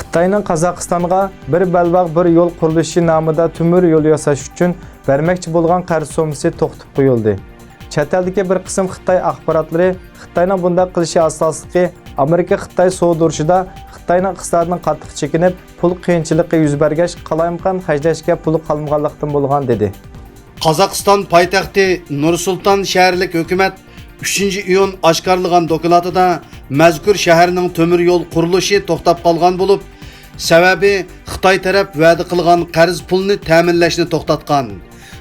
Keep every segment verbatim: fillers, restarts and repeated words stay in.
خىتاينىڭ قازاقىستانغا بىر بەلباغ، بىر يول قۇرۇلۇشى نامىدا تۆمۈر يول ياساش ئۈچۈن بەرمەكچى بولغان قەرز سوممىسى توختىتىپ قويۇلدى. چەت ئەلدىكى بىر قىسىم خىتاي ئاخباراتلىرى خىتاينىڭ بۇنداق قىلىشى ئاساسلىقى ئامېرىكا-خىتاي سودا ئۇرۇشىدا خىتاينىڭ ئىقتىسادىدىن قاتتىق چېكىنىپ، پۇل قىيىنچىلىقى يۈز بەرگەچ، قالايمىقان خەجلەشكە پۇلى قالمىغانلىقتىن بولغان، دېدى. قازاقىستان پايتەختى نۇر سۇلتان شەھەرلىك ھۆكۈمەت ئۈچىنچى ئىيۇن ئاشكارىلىغان دوكلاتىدا مەزكۇر شەھەرنىڭ تۆمۈر يول قۇرۇلۇشى توختاپ قالغان بولۇپ، سەۋەبى خىتاي تەرەپ ۋەدە قىلغان قەرز پۇلنى تەمىنلەشنى توختاتقان.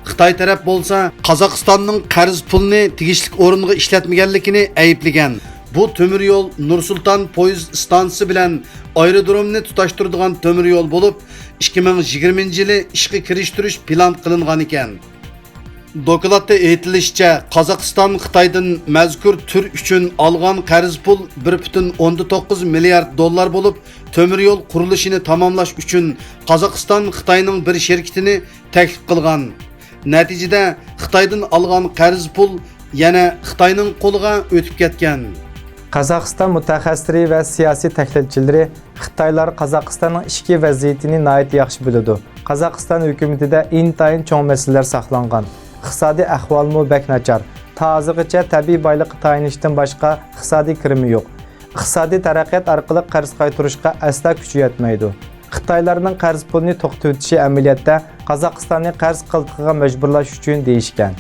خىتاي تەرەپ بولسا قازاقىستاننىڭ قەرز پۇلنى تېگىشلىك ئورۇنغا ئىشلەتمىگەنلىكىنى ئەيىبلىگەن. بۇ تۆمۈر يول نۇر سۇلتان پويىز ئىستانسىسى بىلەن ئايرودرومنى تۇتاشتۇرىدىغان تۆمۈر يول بولۇپ، ئىككى مىڭ يىگىرمىنچى يىلى ئىشقا كىرىشتۈرۈش پىلان قىلىنغان ئىكەن. دوكلاتتا ئېيتىلىشىچە، قازاقىستان خىتايدىن مەزكۇر تۈر ئۈچۈن ئالغان قەرز پۇل بىر پۈتۈن ئوندىن توققۇز مىليارد دوللار بولۇپ، تۆمۈر يول قۇرۇلۇشىنى تاماملاش ئۈچۈن قازاقىستان خىتاينىڭ بىر شىركىتىنى تەكلىپ قىلغان. نەتىجىدە، خىتايدىن ئالغان قەرز پۇل يەنە خىتاينىڭ قولىغا ئۆتۈپ كەتكەن. قازاقىستان مۇتەخەسسىسلىرى ۋە سىياسىي تەھلىلچىلىرى خىتايلار قازاقىستاننىڭ ئىچكى ۋەزىيىتىنى ناھايىتى ياخشى بىلىدۇ. قازاقىستان ھۆكۈمىتىدە ئىنتايىن چوڭ مەسىلىلەر ساقلانغان. ئىقتىسادىي ئەھۋالمۇ بەك ناچار. تا ھازىرغىچە تەبىئىي بايلىققا تايىنىشتىن باشقا ئىقتىسادىي كىرىمى يوق. ئىقتىسادىي تەرەققىيات ئارقىلىق قەرز قايتۇرۇشقا ئەسلا كۈچى يەتمەيدۇ. خىتايلارنىڭ قەرز پۇلنى توختىتىۋېتىشى ئەمەلىيەتتە قازاقىستاننى قەرز قالتىقىغا مەجبۇرلاش ئۈچۈن دېيىشكەن.